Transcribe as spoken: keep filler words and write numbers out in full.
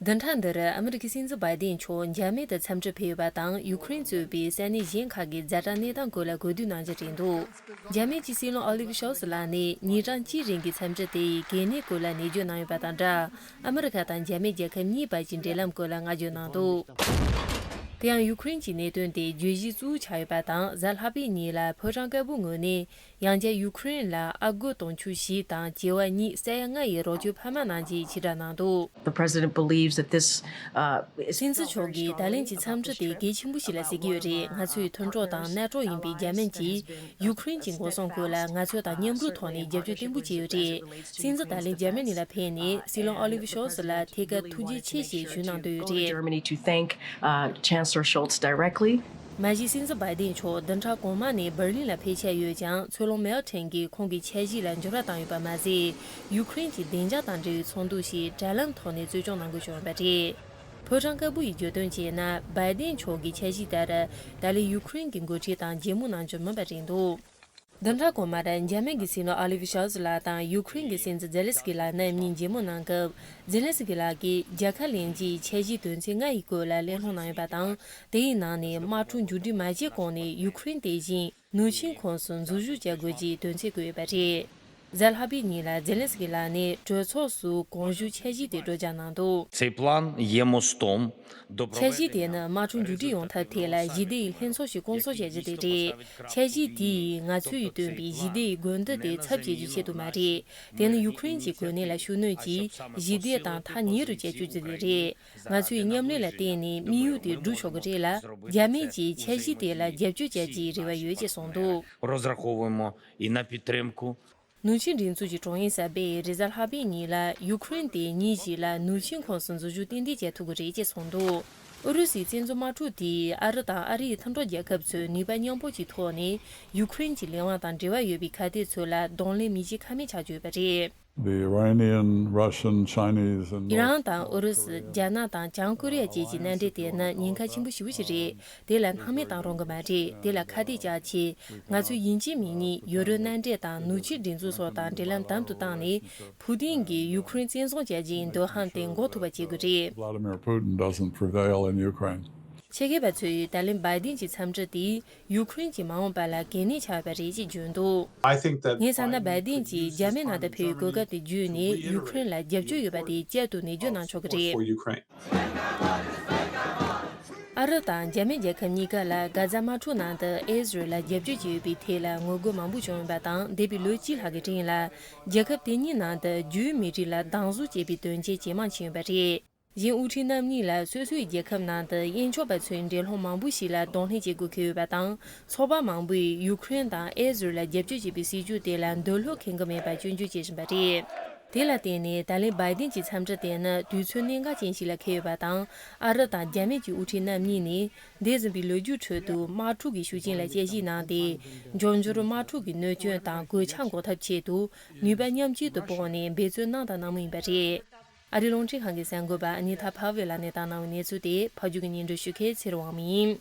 བདུན་ཕྲག་འདིར་ཨ་མི་རི་ཀའི་སྲིད་འཛིན་བྷའི་ཌེན་མཆོག་འཇར་མན་དུ་འཚམས་འདྲིར་ཕེབས་ཡོད་པ་དང་། ཡུ་ཁུ་རེན་གཙོས་པའི་ས་གནས་གཞན་ཁག་གི་ཛ་དྲག་གནས་སྟངས་སྐོར་ལ་གོ་བསྡུར་གནང་རྒྱུ་རེད་འདུག་འཇར་མན་གྱི་སྲིད་བློན་ཨོ་ལི་ཝི་ཤོལ་ཚ་ལགས་ནས་ཉིན་གྲངས་གཅིག་རིང་གི་འཚམས་འདྲི་དེ་ཡི་གལ་གནད་སྐོར་ལ་ནན་བརྗོད་གནང་ཡོད་པ་དང་སྦྲགས། ཨ་མི་རི་ཁ་དང་འཇར་མན་རྒྱལ་ཁབ་གཉིས་བར་གྱི་འབྲེལ་ལམ་སྐོར་ལ་བསྔགས་བརྗོད་གནང་འདུག་དེ་ཡང་ཡུ་ཁུ་རེན་གྱི་གནད་དོན་དེ་བརྗོད་གཞི་གཙོ་བོ་ཆགས་ཡོད་པ་དང་། གཟའ་ལྷག་པའི་ཉིན་ལ་ཕོ་བྲང་དཀར་པོའི་ངོས་ནས་ཡང་བསྐྱར་ཡུ་ཁུ་རེན་ལ་ཨ་སྒོར་དུང་ཕྱུར་བཞི་དང་བྱེ་བ་གཉིས་ས་ཡ་ལྔ་ཡི་རོགས་སྐྱོར་འཕར་མ་གནང་རྒྱུའི་ཕྱིར་བསྒྲགས་གནང་འདུག The president believes that this, uh, is སྲིད་འཛིན་མཆོག་གིས་ད་ལན་གྱི་འཚམས་འདྲི་དེ་གལ་ཆེན་པོ་ཞིག་ལ་ཟེར་གྱི་ཡོད་རེད། ང་ཚོའི་མཐུན་གྲོགས་དང་མནའ་གྲོགས་ཡིན་པའི་རྒྱ་སྨན་གྱིས་ཡུ་ཁུ་རེན་གྱི་འགོག་སྲུང་སྐོར་ལ་ང་ཚོ་དང་མཉམ་རུབ་ཐོག་ནས་རྒྱབ་སྐྱོར་བརྟན་པོ་བྱས་ཡོད་རེད། སྲིད་འཛིན་ད་ལན་འཇར་མ་ནི་ལ་ཕེབས་ནས་སྲིད་བློན་ཨོ་ལི་ཝི་ཤོལ་ཚ་ལ་ཐད་ཀར་ཐུགས་རྗེ་ཆེ་ཞེས་ཞུ་གནང་འདོད་ཡོད་རེད། Germany to thank, uh, Chancellor Scholz directly. མ་གཞི་སྲིད་འཛིན་བྷའི་ཏིན་མཆོག་བདུན་ཕྲག་གོང་མ་ནས་འབར་ལིན་ལ་ཕེབས་འཆར་ཡོད་ཀྱང་། ཚོད་ལོང་མེལ་ཊོན་གྱིས་ཁོང་གི་འཆར་གཞི་ལ་འགྱུར་བ་བཏང་ཡོད་པ་མ་ཟད། ཡུ་ཁུ་རེན་གྱི་བདེ་འཇགས་དང་འབྲེལ་བའི་ཚོགས་འདུ་ཞིག་དྲ་ལམ་ཐོག་ནས་གཙོ་སྐྱོང་གནང་དགོས་བྱུང་ཡོད་པ་རེད། ཕོ་བྲང་དཀར་པོ་ཡིས་བརྗོད་དོན་བྱས་ན། བྷའི་ཏིན་མཆོག་གི་འཆར་གཞི་ལྟར་ད་ལན་ཡུ་ཁུ་རེན་གྱི་འགོ་ཁྲིད་དང་མཇལ་མོལ་གནང་རྒྱུ་མིན་པ་རེད་འདུག་བདུན་ཕྲག་གོང་མར་འཇར་མན་གྱི་སྲིད་བློན་ཨོ་ལི་ཝི་ཤོལ་ཚ་ལགས་དང་ཡུ་ཁུ་རེན་གྱི་སྲིད་འཛིན་ཛེ་ལན་སི་ཀི་ལགས་རྣམ་གཉིས་མཇལ་མོལ་གནང་སྐབས། ཛེ་ལན་སི་ཀི་ལགས་ཀྱིས་རྒྱལ་ཁ་ལེན་རྒྱུའི་འཆར་གཞིའི་དོན་ཚན་ལྔ་ཡི་སྐོར་ལ་གླེང་སློང་གནང་ཡོད་པ་དང་། དེའི་ནང་ནས་དམག་འཁྲུག་མཇུག་སྒྲིལ་མ་བྱས་གོང་ནས་ཡུ་ཁུ་རེན་དེ་བཞིན་ནུབ་ཆིངས་ཁོངས་སུ་འཛུལ་ཞུགས་བྱ་དགོས་ཀྱི་དོན་ཚན་བཀོད་ཡོད་པ་རེད། གཟའ་ལྷག་པའི་ཉིན་ལ་ཛེ་ལན་སི་ཀི་ལགས་ནས་གྲོས་ཚོགས་སུ་གོང་ཞུས་འཆར་གཞི་དེ་སྒྲོག་སྦྱང་གནང་འདུག Цей план є мостом до འཆར་གཞི་དེ་ནི་དམག་འཁྲུག་མཇུག་སྒྲིལ་ཡོང་ཐབས་ཐད་ལ་ཞི་བདེ་ཡི་ལྷན་ཚོགས་ཤིག་བསྐོང་ཚོགས་བྱ་རྒྱུ་དེ་རེད། འཆར་གཞི་དེས་ང་ཚོས་བཏོན་པའི་ཞི་བདེ་ཡི་དགོན་སྡེ་དེ་ཚབ་བྱེད་རྒྱུ་ཆེད་དུ་མ་རེད། དེ་ནི་ཡུ་ཁུ་རེན་གྱི་གོ་གནས་ལ་ཤུགས་སྣོན་གྱིས་ཞི་བདེ་དང་ཐག་ཉེ་རུ་བྱ་རྒྱུ་དེ་རེད། ང་ཚོས་མཉམ་ལས་ལ་བརྟེན་ནས་དམིགས་ཡུལ་དེ་བསྒྲུབ་ཆོག་གི་རེད་ལ། རྒྱ་མི་གྱིས་འཆར་གཞི་དེ་ལ་རྒྱབ་སྐྱོར་བྱ་རྒྱུའི་རེ་བ་ཡོད་ཅེས་གསུངས་འདུག Розраховуємо і на підтримку. ནུབ་ཆིངས་སྒྲིག་འཛུགས་ཀྱི་དྲུང་ཡིག་གསར་པས་རེས་གཟའ་ལྷག་པའི་ཉིན་ལ་ཡུ་ཁུ་རེན་དེ་ཉིན་བཞི་ལ་ནུབ་ཆིངས་ཁོངས་སུ་འཛུལ་ཞུགས་ཏན་ཏན་བྱེད་ཐུབ་ཀྱི་རེད་ཅེས་གསུངས་འདུག་ཨུ་རུ་སུའི་བཙན་འཛུལ་དམག་འཁྲུག་དེས་ཨ་རི་དང་ཨ་རི་ཡི་མཐུན་གྲོགས་རྒྱལ་ཁབ་ཚོས་ནུས་པ་མཉམ་སྤུངས་ཀྱི་ཐོག་ནས་ཡུ་ཁུ་རེན་གྱི་ལས་དབང་དང་འབྲེལ་བ་ཡོད་པའི་ཁ་གཏད་ཚོ་ལ་གདོང་ལེན་མི་བྱེད་ཀ་མེད་ཆགས་ཀྱི་ཡོད་པ་རེད། The Iranian, Russian, Chinese, and ཨི་རན་དང་ཨུ་རུ་སུ། རྒྱ་ནག་དང་བྱང་ཀོ་རི་ཡ་བཅས་ཀྱི་མནའ་འབྲེལ་དེ་ནི་ཉེན་ཁ་ཆེན་པོ་ཞེ་པོ་ཞིག་རེད། དེ་ལ་སྣང་མེད་བཏང་རུང་གི་མ་རེད། དེ་ལ་ཁ་གཏད་བཅག་ཆེད། ང་ཚོས་ཡིན་གཅིག་མིན་གཉིས་ཡོ་རོབ་མནའ་འབྲེལ་དང་ནུབ་ཕྱོགས་སྒྲིག་འཛུགས་སོགས་དང་འབྲེལ་ལམ་དམ་དུ་བཏང་ནས། ཕུ་ཏིན་གྱིས་ཡུ་ཁུ་རེན་བཙན་བཟུང་བྱ་རྒྱུའི་འདོད་ཧམ་དེ་འགོག་ཐུབ་པ་བྱེད་དགོས་རེད། Vladimir Putin doesn't prevail in Ukraine. ཆེད་མཁས་པ་ཚོས་ད་ལན་བྷའི་ཏིན་གྱི་འཚམས་འདྲི་དེས་ཡུ་ཁུ་རེན་གྱི་མ་འོངས་པ་ལ་གལ་གནད་ཆགས་པ་རེད་ཅེས་བརྗོད་འདུག I think that ངས་བསམ་ན། བྷའི་ཏིན་གྱིས་འཇར་མན་ནང་དུ་ཕེབས་པའི་གོ་སྐབས་དེ་བརྒྱུད་ནས་ཡུ་ཁུ་རེན་ལ་རྒྱབ་སྐྱོར་ཡོད་པ་དེ་བསྐྱར་དུ་ནན་བརྗོད་གནང་ཆོག་གི་རེད། For Ukraine. ཨ་རི་དང་འཇར་མན་རྒྱལ་ཁབ་གཉིས་ཀ་ལ་གྷ་ཛ་དམག་འཁྲུག་ནང་དུ་ཨི་ཟི་རལ་ལ་རྒྱབ་སྐྱོར་བྱས་ཡོད་པའི་ཐད་ལ་ངོ་རྒོལ་མང་པོ་བྱུང་ཡོད་པ་དང་། འདས་པའི་ལོ་གཅིག་ལྷག་གི་རིང་ལ་རྒྱལ་ཁབ་དེ་གཉིས་ནང་དུ་རྒྱུས་མི་རིགས་ལ་སྡང་ཟུག་བྱེད་པའི་དོན་རྐྱེན་ཇེ་མང་ཕྱིན་ཡོད་པ་རེད། གཞན་དབུ་ཁྲིད་རྣམ་གཉིས་ལ་སོ་སོའི་རྒྱལ་ཁབ་ནང་དུ་དབྱེན་ཕྱུག་པ་ཚོའི་འགྲན་སློང་མང་པོ་ཞིག་ལ་གདོང་ལེན་བྱེད་དགོས་འཁེལ་ཡོད་པ་དང་། ཚོགས་པ་མང་པོས་ཡུ་ཁུ་རེན་དང་ཨི་ཟི་རལ་ལ་རྒྱབ་སྐྱོར་བྱེད་པའི་སྲིད་ཇུས་དེ་ལ་འདོད་བློ་ཁེངས་ཀྱི་མེད་པར་སྐྱོན་བརྗོད་བྱེད་བཞིན་པ་རེད། དེ་ལ་བརྟེན་ནས་ད་ལན་བྷའི་ཏིན་གྱི་འཚམས་འདྲི་དེ་ནི་དུས་ཚོད་གནད་འགག་ཅན་ཞིག་ལ་འཁེལ་ཡོད་པ་དང་། ཨ་རི་དང་རྒྱ་མི་གྱི་དབུ་ཁྲིད་རྣམ་གཉིས་ནས་འདས་ཟིན་པའི་ལོ་རྒྱུས་ཁྲོད་དུ་དམག་འཁྲུག་གི་ཤུགས་རྐྱེན་ལ་དཔྱད་ཞིབ་གནང་སྟེ། འབྱུང་འགྱུར་དམག་འཁྲུག་གི་གནོད་སྐྱོན་དང་གོད་ཆག་འགོག་ཐབས་ཆེད་དུ་ནུས་པ་མཉམ་སྤྱོད་དུ་སྤུངས་ནས་འབད་བརྩོན་གནང་དང་གནང་མུས་ཡིན་པ་རེད། ཨ་རིའི་རླུང་འཕྲིན་ཁང་གི་གསར་འགོད་པ་ཨ་ནི་ཐ་ཕ་ཝེ་ལགས་ནས་བཏང་གནང་བའི་གནས་ཚུལ་དེ་ཕབ་སྒྱུར་གྱིས་སྙན་སྒྲོན་ཞུ་མཁན་ཚེ་རིང་དབང་མོ་ཡིན།